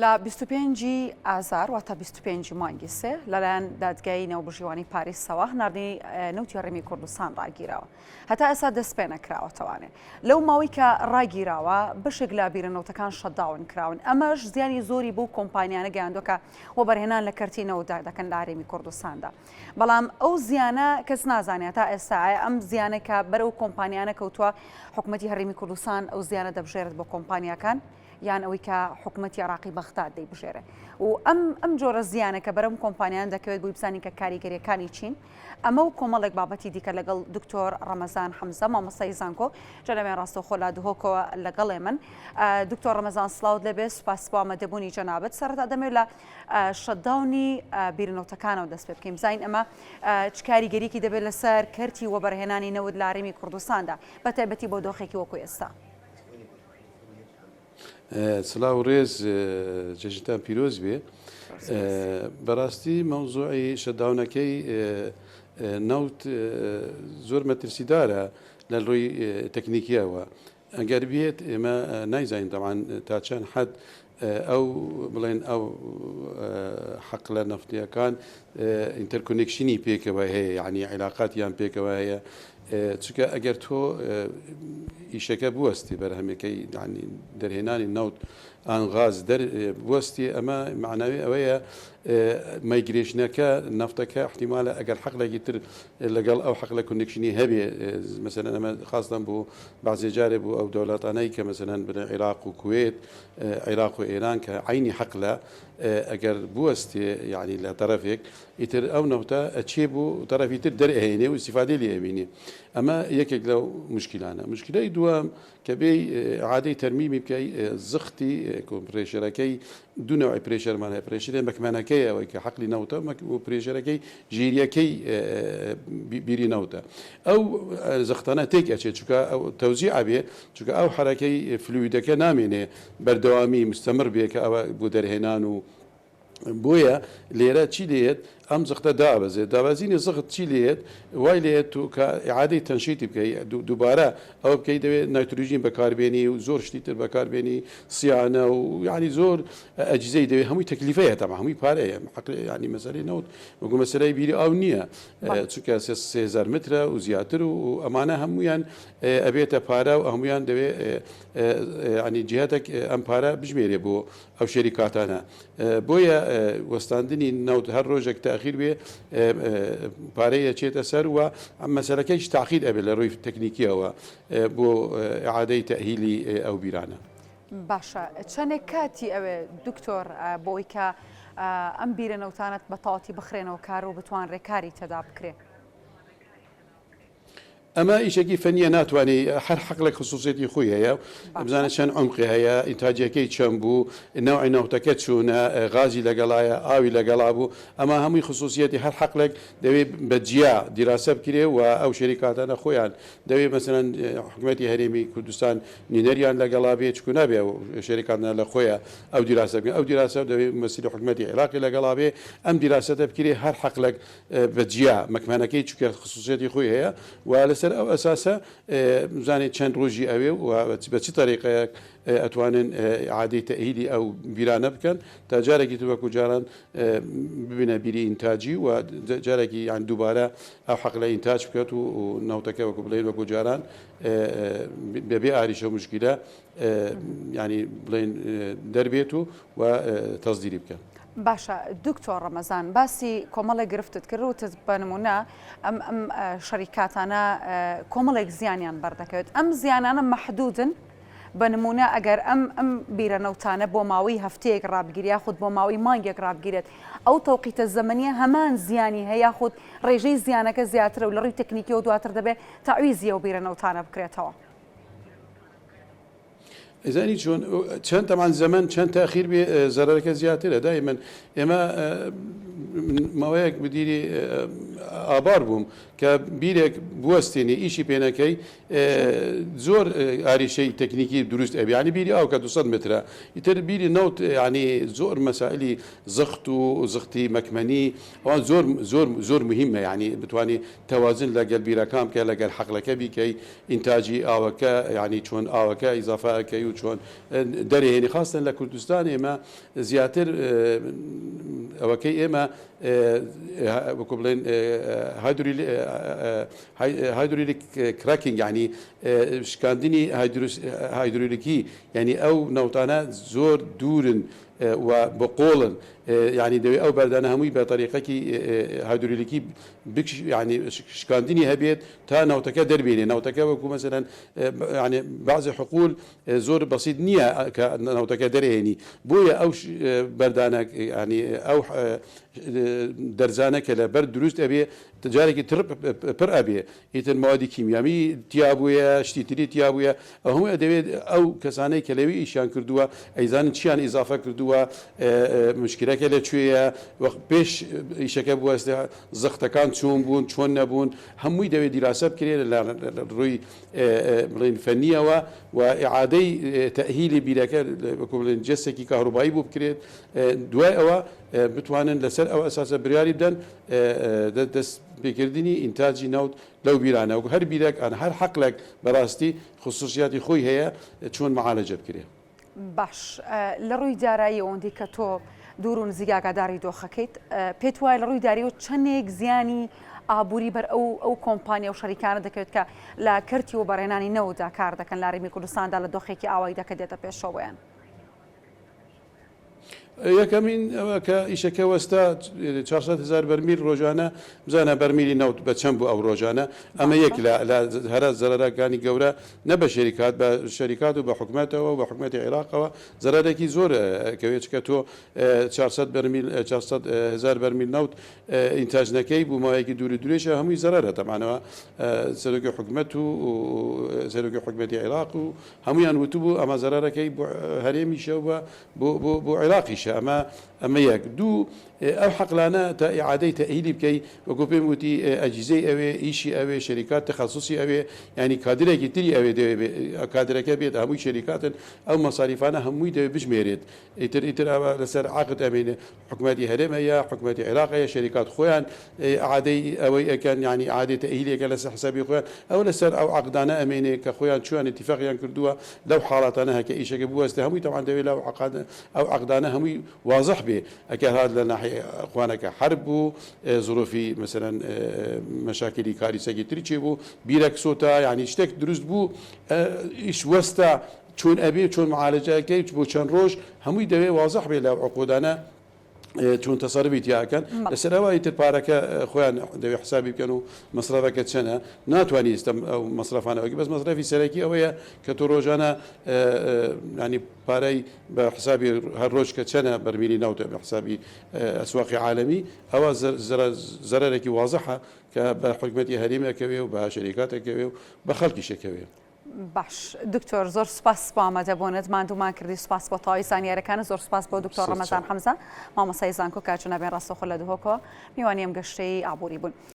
لە 25 ی ئازار واتە 25 ی مانگی سێ لەلایەن دادگای ناوبژیوانی پاریسەوە هەناردنی نەوتی هەرێمی کوردستان ڕاگیراوە هەتا ئێستا دەست پێ نەکراوەتەوانێ لەو ماوەی کە ڕاگیراوە بەشێک لە بیرە نەوتەکان shutdown کراون ئەمەش زیانی زۆری بۆ کۆمپانیانە گەیاندووە کە وەبەرهێنان لە کەرتی نەوتدا دەکەن لە هەرێمی کوردستاندا بەڵام ئەو زیانە کەس نازانێت تا ئێستا ئایا ئەم زیانە کە بەرەو کۆمپانیانە کەوتووە حکومەتی هەرێمی کوردستان ئەو زیانە دەبژێرێت بۆ کۆمپانیاکان یان ئەوەی کە حکومەتی عێراقی بەغداد دەیبژێرێ و ئەم ئەم جۆرە زیانە کە بەرەم کۆمپانیان دەکەوێت بۆی بزانین کە کاریگەریەکانی چین ئەمە و کۆمەڵێک بابەتی دیکە لەگەڵ دکتۆر ڕەمەزان حەمزە مامۆستای زانکۆ جەنابیان ڕاستەوخۆ لە دهۆکەوە لەگەڵێ من دکتۆر ڕەمەزان سڵاوت لێبێ سوپاس بۆ ئامادەبوونی جەنابت سەرەتا دەمەوێت لە shutdown ی بیرنەوتەکانەوە دەست پێ بکەین بزانین ئەمە چ کاریگەریکی دەبێت لەسەر کەرتی وەبەرهێنانی نەوت لە هەرێمی کوردستاندا بە تایبەتی بۆ دۆخێکی وەکو ئێستا. سلاو و ڕێز جەژنتان پیرۆز بێ بەڕاستی مەوزوعی shutdown ەکەی نەوت زۆر مەترسیدارە لە ڕووی تەکنیکیەوە ئەگەر بێت ئێمە نایزانین دەوان تا چەند حەد ئەو بڵێن ئەو حەقلە نەفتیەکان interconnection ی پێکەوە هەیە یعنی عیلاقاتیان پێکەوە هەیە چونکە ئەگەر تۆ ئیشەکە بوەستی بەرهەمەکەی یعنی دەرهێنانی نەوت ئان غاز دەر بوەستی ئەمە معناوی ئەوەیە migration ەکە نەفتەکە احتیمالە ئەگەر حەقلێکی تر لەگەڵ ئەو حەقلە connection ی هەبێ مەسەلەن ئەمە خاستان بۆ بەعزێ جارێ بۆ ئەو دەوڵەتانەی کە مەسەلەن بڵێ عێراق و کوێت عێراق و ئێران کە عینی حەقلە ئەگەر بوەستێ یعنی لە تەرەفێک ئیتر ئەو نەوتە ئەچێ بۆ تەرەفی تر دەرئەهێنێ و ئیستیفادەی لێ ئەبینێ ئەمە یەکێک لەو مشکلانە مشکلەی دووەم کە بێی ئیعادەی تەرمیمی بکەی زختی pressure ەکەی دوو نەوعی pressure مان هەیە pressure ی مەکمەنەکەی ئەوەی کە حەقلی نەوتە و pressure ەکەی ژیریەکەی بیری نەوتە ئەو زختانە تێک ئەچێت چونکە ئەو تەوزیع ئەبێ چونکە ئەو حەرەکەی fluid ەکە نامێنێ بەردەوامی مستەمر بێ کە ئەوە بۆ دەرهێنان و بۆیە لێرە چی لێیەت ئەم زختە دابەزێت دابەزینی زخت چی لێیەت وای لێیەت تو کە ئیعادەی تەنشیتی بکەی دووبارە ئەوە بکەی دەوێت نایترۆژین بەکاربێنی و زۆر شتی تر بەکاربێنی سیانە و یعنی زۆر ئەجیزەی دەوێت هەمووی تەکلیفەیە تەبعا هەمووی پارەیە یعنی مەسەلەی نەوت وەکو مەسەلەی بیری ئاو نییە چونکە 3000 مترە و زیاتر و ئەمانە هەمویان ئەبێتە پارە و هەمویان دەوێت ینی جهتێک ئەم پارە بژمێرێ بۆ ئەو شەریکاتانە بۆیە وەستاندنی نەوت هەر ڕۆژێک تاخیر بێ پارەی ئەچێتە سەر و مەسەلەکەیش تاخیر ئەبێت لە ڕووی تەکنیکیەوە بۆ ئیعادەی تەئهیلی ئەو بیرانە. باشە چەندێک کاتی ئەوێ دکتۆر بۆی کە ئەم بیرە نەوتانەت بە تەواتی بخرێنەوە کار و بتوانرێ کاری تێدا بکرێ؟ ئەمە ئیشێکی فەنیە ناتوانی هەر حەقلێک خسوسیەتی خۆی هەیە بزانە چەند عمقی هەیە ئینتاجەکەی چەند بوو نەوعی نەوتەکە چوونە غازی لەگەڵایە ئاوی لەگەڵا بوو ئەمە هەمووی خسوسیەتی هەر حەقلێک دەوێ بە جیا دیراسە بکرێ و ئەو شەریکاتانە خۆیان دەوێ مەسەلەن حکومەتی هەرێمی کوردستان نوێنەریان لەگەڵا بێ چکو نابێ ئەو شەریکاتانە لە خۆیان ئەو دیراسە بکەن ئەو دیراسە دەوێ مەسیلی حکومەتی عێراقی لەگەڵا بێ ئەم دیراسەتە بکرێ هەر حەقلێک بە جیا مەکمانەکەی چونکە خسوسیەتی خۆی هەیە و لەسەر ئەو ئەساسە بزانێت چەند ڕۆژی ئەوێ و بە چ تەریقەیەک ئەتوانن ئیعادەی تەئهیلی ئەو بیرانە بکەن تا جارێکی تر وەکو جاران ببینە بیری ئینتاجی و جارێکی یان دووبارە ئەو حەقلە ئینتاج بکات و نەوتەکە وەکو بڵێن وەکو جاران بەبێ ئاریشە و مشکیلە یانی بڵێن دەربێت و و تەسدیری بکەن. باشە دکتۆر ڕەمەزان باسی کۆمەڵێک گرفتت کرد وتت بە نمونە ئەم ئەم شەریکاتانە کۆمەڵێک زیانیان بەردەکەوێت ئەم زیانانە مەحدودن بە نمونە ئەگەر ئەم ئەم بیرە نەوتانە بۆ ماوەی هەفتەیەک ڕابگیرێت یاخود بۆ ماوەی مانگێک ڕابگیرێت ئەو تەوقیتە زەمەنیە هەمان زیانی هەیە یاخود ڕێژەی زیانەکە زیاترە و لە ڕووی تەکنیکیەوە دواتر دەبێت تەعویزی ئەو بیرە نەوتانە بکرێتەوە. ئەزانی چۆن چەند تەمان زەمەن چەند تاخیر بێ زەرەرەکە زیاترە دایمەن ئێمە. ماوەیەک مدیری ئابار بووم کە بیرێک بوەستێنی ئیشی پێ نەکەی زۆر ئاریشەی تەکنیکی دروست ئەبێ یانی بیری ئاو کە 200 مترە ئیتر بیری نەوت یانی زۆر مەسائلی زەخت و زەختی مەکمەنی ئەوان زۆر زۆر زۆر مهمە یانی بتوانی تەوازن لەگەل بیرەکان بکەی لەگەل حەقلەکە بیکەی ئینتاجی ئاوەکە یانی چۆن ئاوەکە ئیزافە ئەکەی و چۆن دەرێهێنی خاستەن لە کوردستان ئێمە زیاتر ئەوەکەی ئێمە وەکو بڵێن hydraulic cracking یعنی شکاندنی هایدرولیکی یعنی ئەو نەوتانە زۆر دوورن و بە قووڵن یعنی دەوێت ئەو بەردانە هەمووی بە تەریقەکی هایدرولیکی یعنی شکاندنی هەبێت تا نەوتەکە دەربێنێ نەوتەکە وەکو مەسەلەن یعنی بعضی حقول زۆر بەسیت نییە کە نەوتەکە دەرێنی بۆیە ئەو بەردانە ینی ئەو دەرزانە کە لە بەرد دروست ئەبێ جارێکی تر پڕ ئەبێ ئیتر مەوادی کیمیامی تیا بوویە شتی تری تیا بوویە ئەو هەمووی ئەدەوێت ئەو کەسانەی کە لەوی ئیشیان کردووە ئەیزانن چیان ئیزافە کردووە مشکلەکە لە کوێیە وەخت پێش ئیشەکە بوەستێ زەختەکان چۆن بوون چۆن نەبوون هەمووی دەوێت دیراسە بکرێت لە ڕووی بڵێین فەنییەوە و ئیعادەی تەئهیلی بیرەکە وەکو بڵێن جەستێکی کاهرۆبایی بۆ بکرێت دوای ئەوە بتوانن لەسەر ئەو ئەساسە بریاری بدەن دەست پێکردنی ئینتاجی نەوت لەو بیرانە وەکو هەر بیرێک ئان هەر حەقلێک بەڕاستی خصوصیاتی خۆی هەیە چۆن معالەجە بکرێ. باش لە ڕووی دارایی ئەوەندەی کە تۆ دوور و نزیک ئاگاداری دۆخەکەیت پێت وایە لە ڕووی داریەوە چەندێک زیانی ئابووری بەر ئەو ئەو کۆمپانیا و شەریکانە دەکەوێت کە لە کەرتی و بەڕێنانی نەوتدا کار دەکەن لە هەرێمی کوردستاندا لە دۆخێکی ئاوایدا کە دێتە پێشەوەیان؟ یەکەمین ئەوە کە ئیشەکە وەستا 400 هزار بەرمیل ڕۆژانە بزانە بەرمیلی نەوت بە چەند بوو ئەو ڕۆژانە ئەمە یەک لە هەرە زەرەرەکانی گەورە نە بە شەریکات بە شەریکات و بە حکومەتەوە و بە حکومەتی عێراقەوە زەرەرێکی زۆر کەوێت چکە تۆ 400 بەرمیل 400 هزار بەرمیل نەوت ئینتاج نەکەی بۆ ماوەیەکی دوور و درێژە هەمووی زەرەرە تەمانەوە سەرۆکی حکومەت و سەرۆکی حکومەتی عێراق و هەموویان وتبوو ئەمە زەرەرەکەی بۆ هەرێمیشە و بۆ بۆ بۆ عێراقیشە ئەمە ئەمە یەک دوو ئەو حەقلانە تا ئیعادەی تەئهیلی بکەی وەکو پێم وتی ئەجیزەی ئەوێ ئیشی ئەوێ شەریکات تەخەسوسی ئەوێ یانی کادرێکی تری ئەوێ دەوێ کادرەکە بێت هەمووی شەریکاتن ئەو مەساریفانە هەمووی دەوێ بژمێرێت ئیتر ئیتر ئەوە لەسەر عەقد ئەمێنێ حکومەتی هەرێم هەیە حکومەتی عێراق هەیە شەریکات خۆیان ئیعادەی ئەوەی ئەکەن یانی ئیعادەی تەئهیلی ئەکەن لەسەر حسابی خۆیان ئەوە لەسەر ئەو عەقدانە ئەمێنێ کە خۆیان چۆن ئیتیفاقیان کردووە لەو حاڵاتانە هەکە ئیشەکە بوەستێ هەمووی تەبعەن دەوێ لەو عەقاد ئەو عەقدانە هەمووی وازح بێ ئەگەر هات لە ناحیە خوانەکە حەرب بوو زروفی مەسەلەن مەشاکلی کاریسەکی تری چێ بوو بیرەک سوتا یانی شتێک دروست بوو ئیش وەستا چۆن ئەبێ چۆن معالەجە ئەکەی بۆ چەند ڕۆژ هەمووی دەوێ وازح بێ لەو عقودانە چۆن تەسەرفی تیا ئەکەن لەسەر ئەوە ئیتر پارەکە خۆیان دەوێ حسابی بکەن و مەسرەفەکە چەنە ناتوانانی ئێستا ئەو مەسرەفانە بکەی بەس مەسرەفی سەرەکی ئەوەیە کە تۆ ڕۆژانە ینی پارەی بە حسابی هەر ڕۆژ کە چەنە بەرمیلی نەوتە بە حسابی ئەسواقی عالەمی ئەوە زەرەرێکی وازحە کە بە حکومەتی هەرێم ئەکەوێ و بە شەریکات ئەکەوێ و بە خەڵکیش ئەکەوێ. باش دکتۆر زۆر سوپاس بۆ ئامادەبوونت ماندوومان کردی سوپاس بۆ تەواوی زانیارەکانت زۆر سوپاس بۆ دکتۆر ڕەمەزان حەمزە مامۆستای زانکۆ کە جەنابیان ڕاستەوخۆ لە دهۆکەوە میوانی ئەم گەشتەی ئابووری بوون.